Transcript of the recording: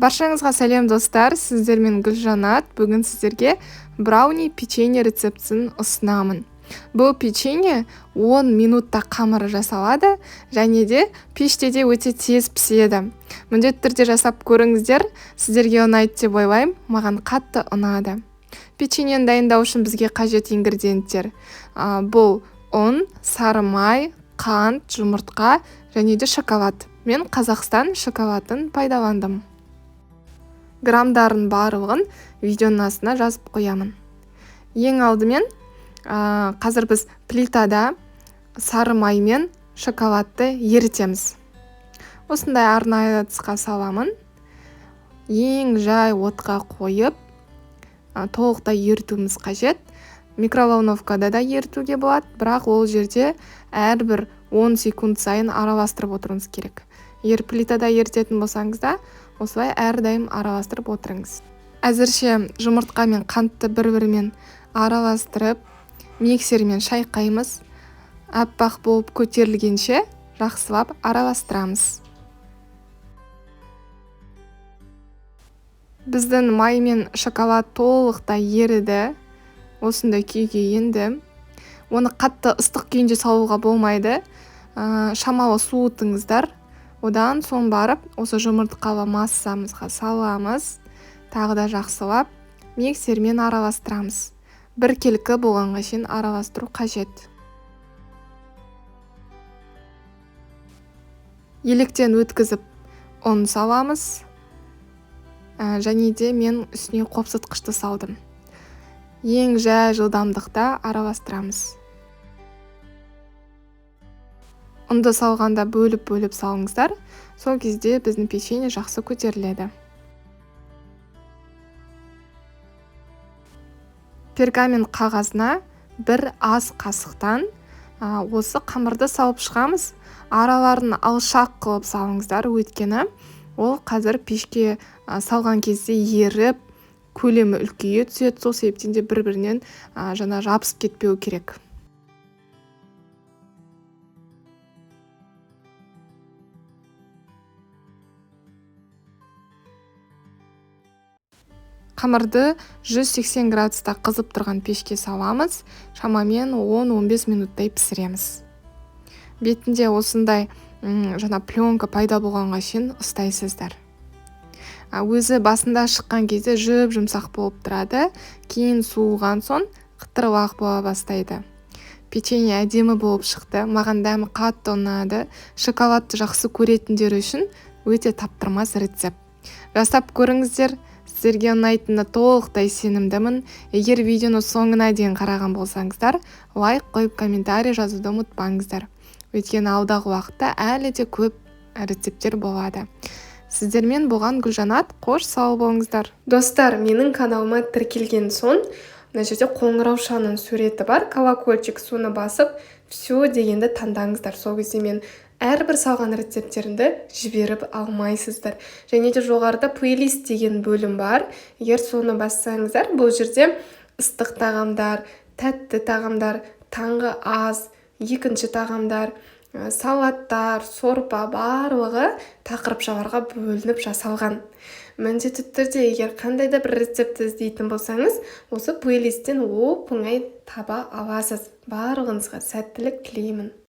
Баршаңызға сәлем, достар! Сіздермен Гүлжанат. Бүгін сіздерге брауни печенье рецептісін ұсынамын. Бұл печенье 10 минутта қамыры жасалады және де пеште де өте тез піседі. Міндетті түрде жасап көріңіздер, сіздерге ұнайды деп ойлаймын, маған қатты ұнады. Печеньені дайындау үшін бізге қажет ингредиенттер. Бұл ұн, сары май, қант, жұмыртқа және де шоколад. Мен Қазақстан шоколадын пайдаландым. Грамдарын барлығын видеоның астына жазып қоямын. Ең алдымен, қазір біз плитада сары май мен шоколадты ерітеміз. Осындай арнайы ыдысқа саламын. Ең жай отқа қойып, толықтай ерітуіміз қажет. Микроволновкада да ерітуге болады, бірақ ол жерде әрбір 10 секунд сайын араластырып отыруыңыз керек. Егер плитада ерітетін болсаңыз да, осылай әрдайым араластырып отырыңыз. Әзірше жұмыртқа мен қантты бір-бірімен араластырып, миксермен шайқаймыз. Аппақ болып көтерілгенше жақсылап араластырамыз. Біздің май мен шоколад толықтай еріді. Осындай күйге енді. Оны қатты ыстық күйінде салуға болмайды. Шамалы суытыңыздар. Одан соң барып, осы жұмыртқалы массамызға саламыз. Тағы да жақсылап миксермен араластырамыз. Біркелкі болғанға шейін араластыру қажет. Електен өткізіп ұн саламыз. Және де мен үстіне қопсытқышты салдым. Ең жай жылдамдықта араластырамыз. Ұнды салғанда бөліп-бөліп салыңыздар, сол кезде біздің печенье жақсы көтеріледі. Пергамент қағазына бір ас қасықтан, осы қамырды салып шығамыз. Араларын алшақ қылып салыңыздар, өйткені ол қазір пешке, салған кезде еріп, көлемі үлкейе түседі, сол себептен де бір-бірінен, жаңа жабысып кетпеу керек. Қамырды 180 градуста қызып тұрған пешке саламыз, шамамен 10-15 минуттай пісіреміз. Бетінде осындай, жаңа пленка пайда болғанға шейін ұстайсыздар. Өзі басында шыққан кезде жұп-жұмсақ болып тұрады, кейін суыған соң қытырлақ бола бастайды. Печенье әдемі болып шықты, маған дәмі қатты ұнады. Шоколадты жақсы көретіндер үшін өте таптырмас рецепт. Жасап көріңіздер, сіздерге ұнайтынына толықтай сенімдімін. Егер видеоны соңына дейін қараған болсаңыздар, лайк қойып комментарий жазуды ұмытпаңыздар. Өйткені алдағы уақытта әлі де көп рецепттер болады. Сіздермен болған Гүлжанат, қош сау болыңыздар. Достар, менің каналыма тіркелген соң, мына жерде қоңыраушаның суреті бар, колокольчик, соны басып, все дегенді таңдаңыздар. Сол кезде мен әрбір салған рецепттерімді жіберіп алмайсыздар. Және де жоғарыда плейлист деген бөлім бар. Егер соны бассаңыздар, бұл жерде ыстық тағамдар, тәтті тағамдар, таңғы ас, екінші тағамдар, салаттар, сорпа барлығы тақырыпшаларға бөлініп жасалған. Міндетті түрде егер қандай да бір рецептті іздейтін болсаңыз, осы плейлисттен оп-оңай таба аласыз. Барлығыңызға сәттілік тілеймін.